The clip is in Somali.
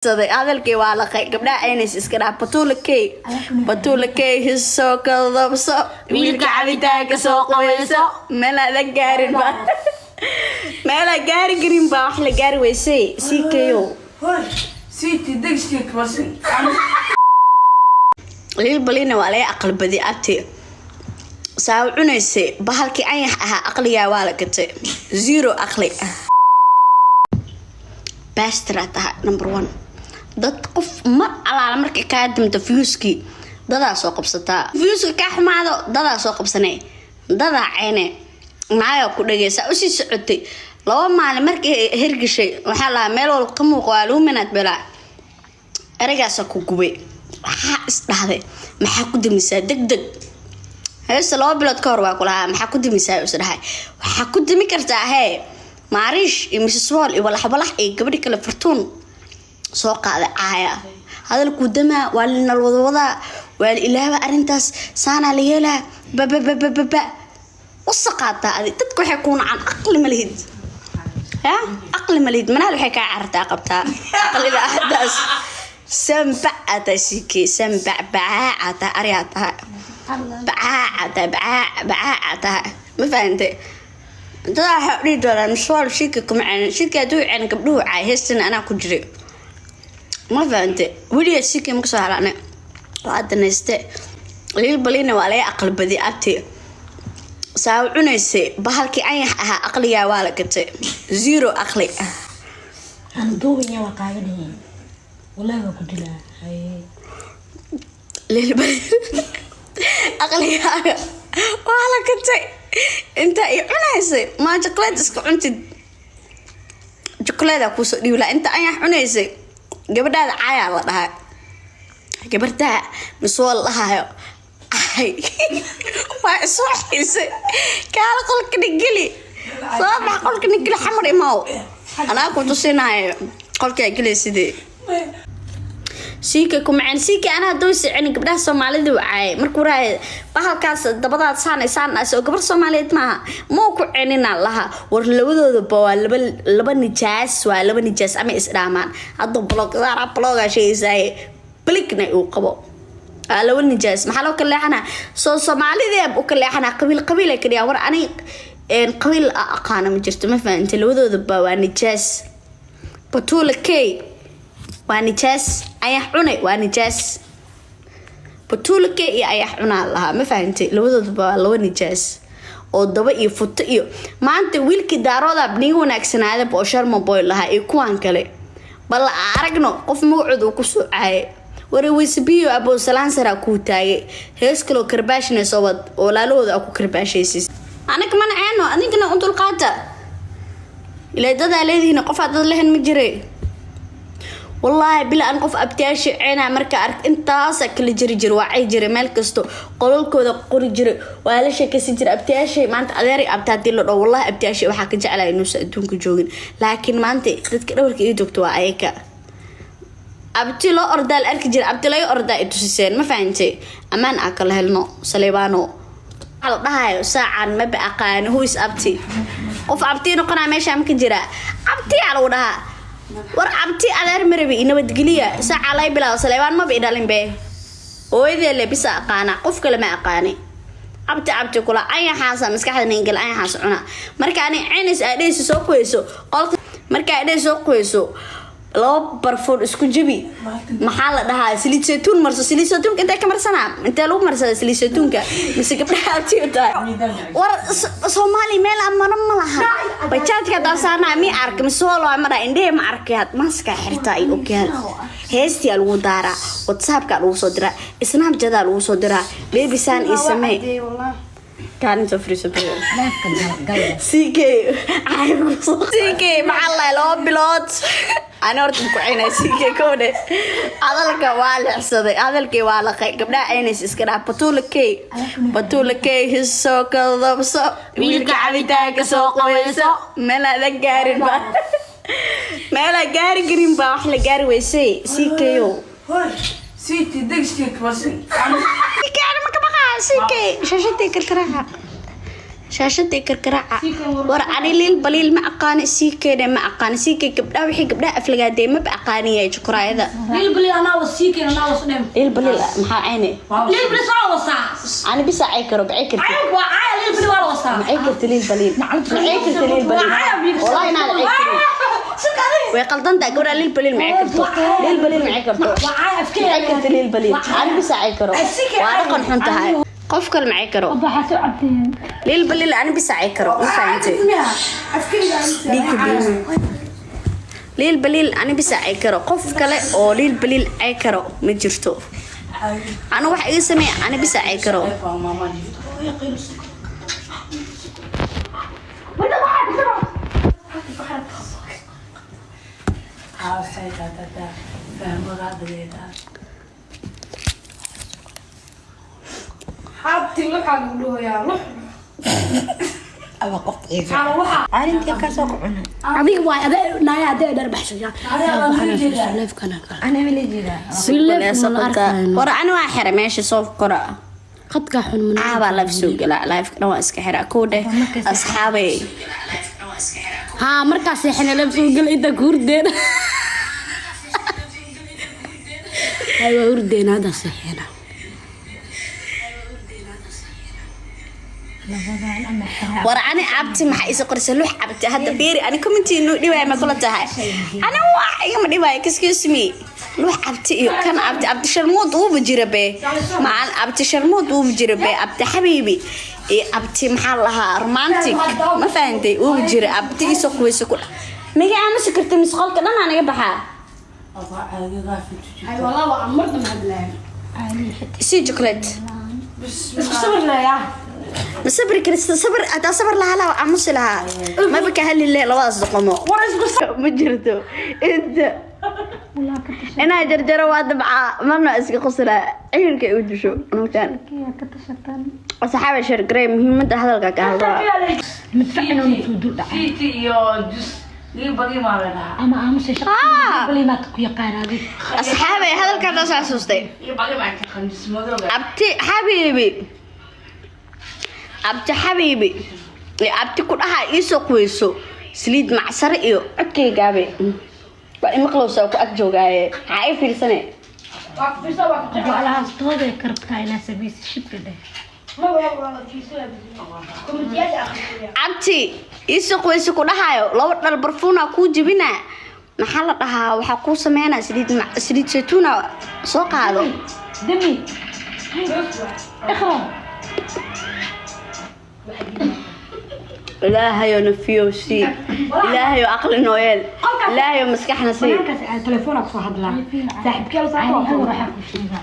Hadalkii waa laqay. Gabdhaha aynays iska dhaaf. Batuula key, Batuula key, soo kadabso. Wiilka cabitaanka soo qabayso. Meelaadan gaarin ba, meelaa gaari karin baa wax la gaari weysay, sii kayow. City degsiga wasin. Liil Balina waa laga aqal badi. Abti saa u cunaysay bahalkii anyax ahaa, aqligaa waa la gatay, zero aqli bastraa tahay. Number one, dad qof mar alaala markay kaa dimto fiyuuskii, dadaa soo qabsataa. Fiyuuska kaa xumaado, dadaa soo qabsanay, dadaa ceyne, naagaa ku dhageysaa. Usii socotay 2 maalin markii hergeshay, waxaa lahaa meel walba ka muuqa, waa lagu minaad belaa. Ereygaasa ku gubay. Waxaa is dhahday, maxaa ku damisaa deg deg heesta? 2 bilood ka hor waa kulahaa, maxaa ku damisaa? Is dhahay, waxaa ku dami kartaa hee Maariish iyo Mrs Wall iyo Walax Walax iyo gabadhi kale Fartuun soo qaaday. Caaya hadalkuu damaa, waa linal wadawadaa, waa la ilaaba arrintaas, saanaa la yeelaa, bababababa wasaqaataa. Adi dadka waxay kuu nacaan, aqli ma lihid ya, aqli ma lihid. Manaal waxay kaa carartaa qabtaa aqliga ahdaas. Sanbac aa tahay, siikey, sanbac bacaaca tahay, ariyaa tahay, bacaaca tahay, bacaac bacaaca tahay. Ma fahantay? Dadaa waxaa dhihi doonaa miswaal shirka kuma cenin. Shirka hadduu cenin, gabdhuhu caay heestana anaa ku jiray. Ma fahante? Weligaa shirka ma kasoo halaanay, waa danayste. Liil Balina waa laga aqal badi. Abti saa u cunaysay bahalkii anyax ahaa, aqligaa waa la gatay, zero aqli. Aan duubanya, waa qaadanaya, wallahi waa ku dilaa. Haye. Liil Balina aqligaaga waa la gatay. Intaa i cunaysay maa jukuleed iska cuntid? Jukuleedaa kuusoo dhiibi lahaa. Inta anyax cunaysay, gabadhaada caayaa la dhahaa, gabartaa misoo la dhahayo ay waa isoo xiisay. Kaala qolkani geli, soo bax, qolkani geli, Xamar imaw, anaa ku tusinaayo qolkaa gelay. Sidee siika kumaceen siika? Anaa haduu sicinin gabdhaha Soomaalida wacaayay markuu raaya bahalkaas dabadaad saanay saan oo gabar Soomaaliyeed maaha muu ku ceninaa laha. War labadoodaba waa laba laba nijaas, waa laba nijaas ama isdhaamaan. Hadduu block saara, blockaa sheegaysaaye, blikna uu qabo. Waa laba nijaas. Maxaa loo kala leexanaa? Soo Soomaalidii u kala leexanaa, qabiil qabiil ay ka dhigaan. War ani qabiil a aqaana ma jirto. Ma fahantay? Labadoodaba waa nijaas. Batuula K waa nijaas, Ayax Cune waa nijaas. Batuula K iyo Ayax Cunaa lahaa. Ma fahantay? Labadoodaba waa laba nijaas oo daba iyo futo. Iyo maanta wiilkii Daarooda niga wanaagsanaadaba oo Sharma Boy lahaa iyo kuwaan kale, bal aragno qof magacooda uu kusoo caayay. Wareweysbiyo aboosalaansaraa kuu taagay. Hees kaloo karbaashinayso wad oo walaalahooda aa ku karbaashaysis. Anaga mana ceeno, adinkana u dulqaata ilaa dadaa leedihiin. Qof aad dad lehen ma jire. Wallaahi bila aan qof abtiyaasha ceena marka ark intaasa kala jiri jira, waa cay jira, meel kasto qolalkooda qori jira, waa la sheekaysan jira abtiyaashay. Maanta adeeray abti hadii la dhaho, wallahi abtiyaashay waxaa ka jeclaya inuusan adduunka joogin. Laakiin maanta dadka dhawarka ii joogto waa ayaka. Abti loo ordaa la arki jira, abti laga ordaa i tusiseen. Ma fahantay? Ammaan aa kala helno. Saleebaano waxaa la dhahayo saacan maba aqaano. Huis abti? Qof abti noqonaa meeshaa ma ka jiraa? Abtiyaa lagu dhahaa. War abti adeer marabi i nabadgeliya. Saacaa laga bilaabo Saleebaan maba i dhalin be, hooyadee le bisa aqaana, qof kale ma aqaani. Abti abti kula ayaxaasa maskaxda ningel, ayaxaas cuna. Marka ani cenis aa dhehayso soo qoyso qolka, marka aa dhehayso soo qoyso, laba barfoon isku jabi, maxaa la dhahaa, saliid saytuun marso. Saliid saytuunka intee ka marsanaa? Intee lagu marsadaa saliid saytuunka? Mise gabdhaha abtiyo tahay? War Soomaali meel aan maro ma laha. Bajaajka haddaan saarnaa mi arka mise hoolo ma dhaha, indhehe ma arkay. Had maaska xirtaa iyo okiyaal, heestia lagu daaraa, WhatsAppka lagu soo diraa, Snapchataa lagu soo diraa, babysaan ii samee, kaalinta fariiso. Leefka gal gal. CK CK, maxaa lahay 2 bilood ani horta ku ceynay. CK kowdhe, hadalka waa leexsaday, hadalkii waa laqay. Gabdhaha aynays iska dhaaf. Batuula K, Batuula K, soo kadabso. Wiilka cabitaanka soo qabayso. Meelaadan gaarin ba, meelaa gaari karin baa wax la gaari weysay, CK o. City degsiga wasin. CK ana ma ka baqaa? CK shashadii karkaraaca. Shaashadii karkaraaca. War ani Liil Baliil ma aqaani, sii keene ma aqaani, sii kee gabdhaha, wixii gabdhaha aflagaadee maba aqaaniya jukuraayada. Liil Baliil anaa was, sii keen anaa was dhem. Liil Baliil maxaa cayne? Liil Baliil soo wasaa. Ani bisa cay karo, bacay karti. Cayb waa caaya, Liil Baliil waa la wasaa. Macay karti Liil Baliil? Macay karti Liil Baliil? Wallahi inaad cay karin way qaldantaa. Gabadha Liil Baliil macay karto? Liil Baliil macay karto? Waa caaya afkeeda. Macay karti Liil Baliil? Ani bisa cay karo, waa dhaqan xun tahay. Qof kale macay karo? Waxaa soo cabteen. Liil Baliil ani bisa cay karo, ma fahantay? Liil Baliil ani bisa cay karo, qof kale oo Liil Baliil cay karo ma jirto. Anu wax iga sameeya, ani bisa cay karo. Xaabti luxaa lagu dhahoyaa lux. Aba qof ciifa. Arrintii ka soo cunay. Adiga waay, adee naaya, adee dhar baxsaya. Ana wala jira. War ani waa xira meesha soo kora. Qadka xun mun. Caabaa live soo galaa, live dhan waa iska xira. Kow dheh asxaabay. Haa, markaas seexana live soo gala inta ku hurdeena. Ay, waa hurdeena hadda seexana. Labadan ama xira. War ani abti maxaa isa qorisa lux abti? Hadda fiiri, ani commenti inuu dhibaaya ma kula tahay? Ani wax igama dhibaayo, excuse me. Lux abti iyo kan abti, abti sharmuud uuba jira be macal, abti sharmuud uuba jira be, abti xabiibi iyo abti maxaa la lahaa romantic, ma fahantay? Uuba jira abti isoo quweyso ku miga aamusi karta misqolka dhan aan iga baxaa. Ay wallah, waa mar dambe hadlaaya. Sii chocolate. Isku sabir leeyaa. Ma sabri karista? Sabr hadaa sabr lahaa lahaa aamusi lahaa, maba ka hadli leh labadaas doqomo. War isku Ma jirto inta inaa jarjaro waa dabcaa, marna iska qoslaa ciilka ay u disho nuutaan. Asxaaba shargarey, muhiimadda hadalka ka hadlaa. Midfacin oo soo dul dhacay. City iyo jus Liil Baliil maa la dhahaa. Ama aamusay shaqo Baliil maad ku yaqaan adig. Asxaabay, hadalkaa taas xasuustay. Liil Baliil maa ka khamiis madowga. Abti xabiibi, abti xabiibi iyo abti ku dhaha iisoo quweyso saliid macsare iyo codkaygaabe waa imaqlowsaa ku ag joogaaye, maxaa ii fiirsane? Walahaas tooday karabtaa inaa samaysa shibka dheh. Abti iisoo quweyso ku dhahaayo, laba dhal barfuuna kuu jebinaa, maxaa la dhahaa, waxaa kuu sameynaa saliid saliid saytuuna soo qaado. Demi. Iqra. Ilaahayo nafiyow sii, Ilaahayo aqli nooyeel, Ilaahayo maskaxna sii. Markaas aan telefoon ku soo hadlaa. Saaxiibkee la saaxiib.